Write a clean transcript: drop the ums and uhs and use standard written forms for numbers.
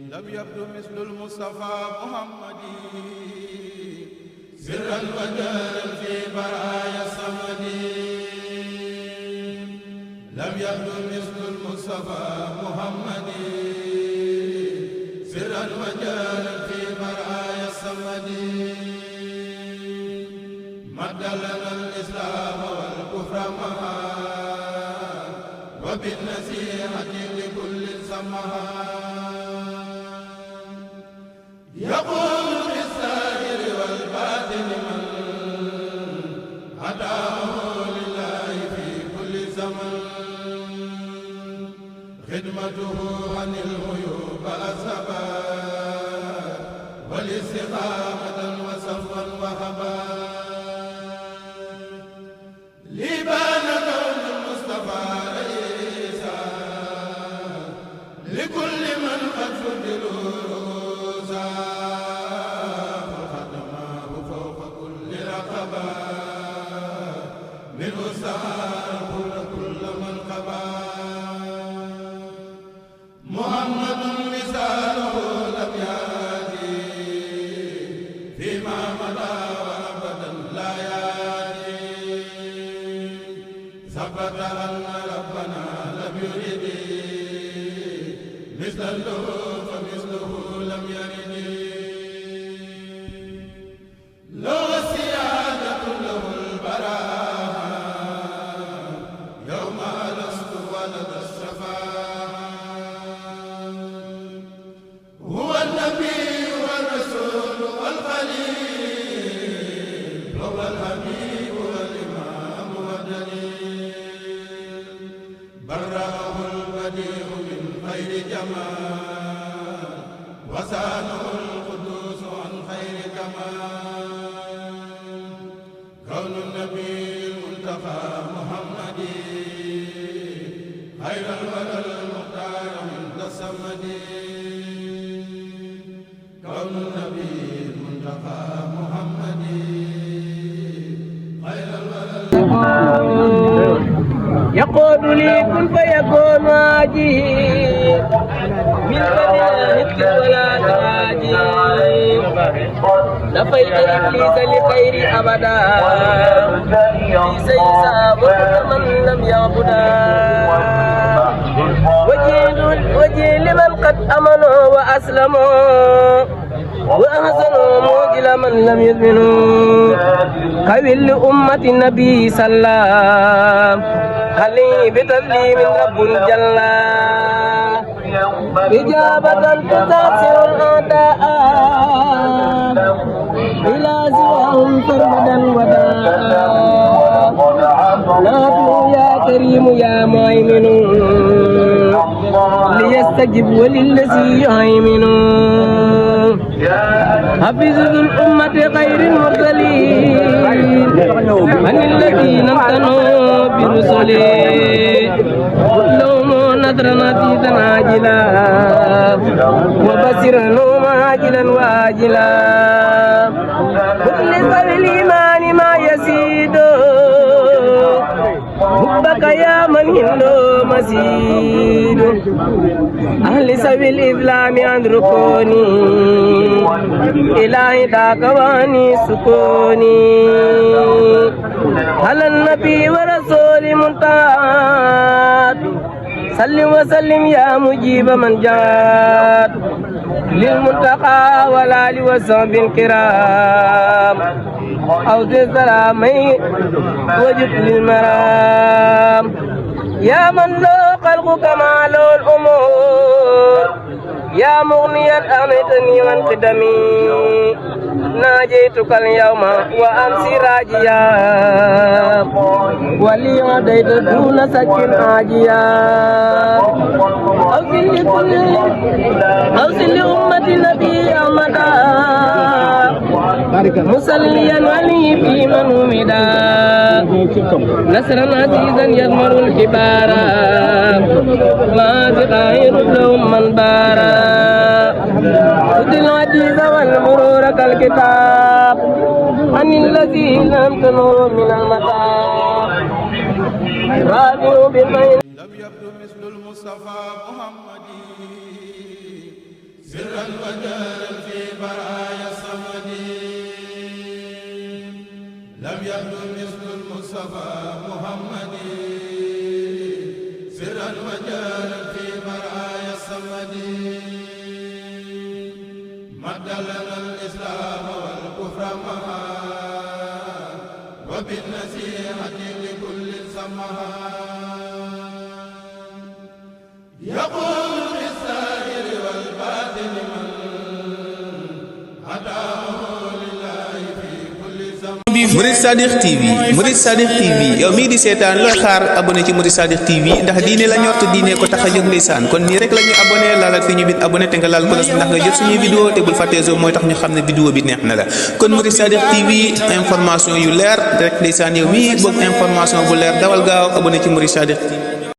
لم يبدو مثل المصطفى محمد سرا وجهرا في برايا الصمد لم يبدو مثل المصطفى محمد سرا وجهرا في برايا الصمد مد لنا الإسلام والكفر معا وبالنصيحة لكل سمها يقول بالظاهر والباطن من هداه لله في كل زمن خدمته عن الغيوب أسباب والاستقامة وصفا وهبا لبان كون المصطفى رئيسا لكل من قد فضلوا رؤوسا فخدماه فوق كل رقبة منه استعار كل من قبا محمد مثاله لم يأتي فيما مضى وأبدا لا يأتي ثبت أن ربنا لم يرد مثله فمثله لم يرد له السيادة له البراء يوم ألست ولد الشفاعة هو النبي والرسول والخليل هو الحبيب والإمام والدليل برأه البديع من خير جمال وسانه القدوس عن خير كمال كون النبي المنتقى محمد خير الورى المختار عند الصمد كون النبي المنتقى محمد خير الورى يقول لي كن فيكون واجي من بداية ولا تراجي لفيت إبليس لخير أبدا ليس يساب من لم يعبدا وجه لمن قد أمنوا وأسلموا وأحسنوا موجل من لم يؤمنوا قبل لأمة النبي صلى الله عليه بتسليم رب جل إجابة تساسر الأعداء إلى سواهم سرمدا وداء نادوا يا كريم يا مؤمن ليستجب وللذي يؤمن حفظ الأمة خير المرسلين من الذين امتنوا برسله لهم نذرا عزيزا عاجلا وبشرهم عاجلا واجلا مخلص بالإيمان ما يزيد حبك يا من هندو مسيد أهل سبيل الإسلام عن ركوني إلهي داكواني سكوني على النبي ورسول منتاد سلم وسلم يا مجيب من جاد للمنتقى والآل والصحب الكرام أوز السلامي وجد للمرام يا من له خلق كمال الأمور يا مغنيا أغنيتني من قدمي ناجيتك اليوم وأمسي راجيا ولي عديت دون سك عاجيا أوصل لأمة النبي أمدا مسليا ولي في من همدا نصرا عزيزا يضمر الكبار ما غير لهم من بارا خذ العجيز والمرور كالكتاب عن الذي لم تنور من المتاع راضوا بخير لم يبدو مثل المصطفى محمد سرا وجهرا في برايا الصمد لم يبدو مثل المصطفى محمد سرا وجهرا في برايا الصمد مد لنا الإسلام والكفر معا وبالنصيحة لكل سمها يقول بالسائر والباطن من هداه لله في كل زمان. Murid Sadiq TV Murid Sadiq TV yow mii di seetaan looy xaar abonné ci Murid Sadiq TV ndax diine la ñor te diine ko tax a jóg ndeysaan kon nii rek la ñuy abonné laalal fi ñu bind abonné te nga laal ko ndax nga jot suñuy vidéo te bul fàttee zo mooy tax ñu xam ne vidéo bi neex na la kon Murid Sadiq TV information yu leer rek ndeysaan yow mii bëgg information bu leer dawal gaaw abonné ci Murid Sadiq TV.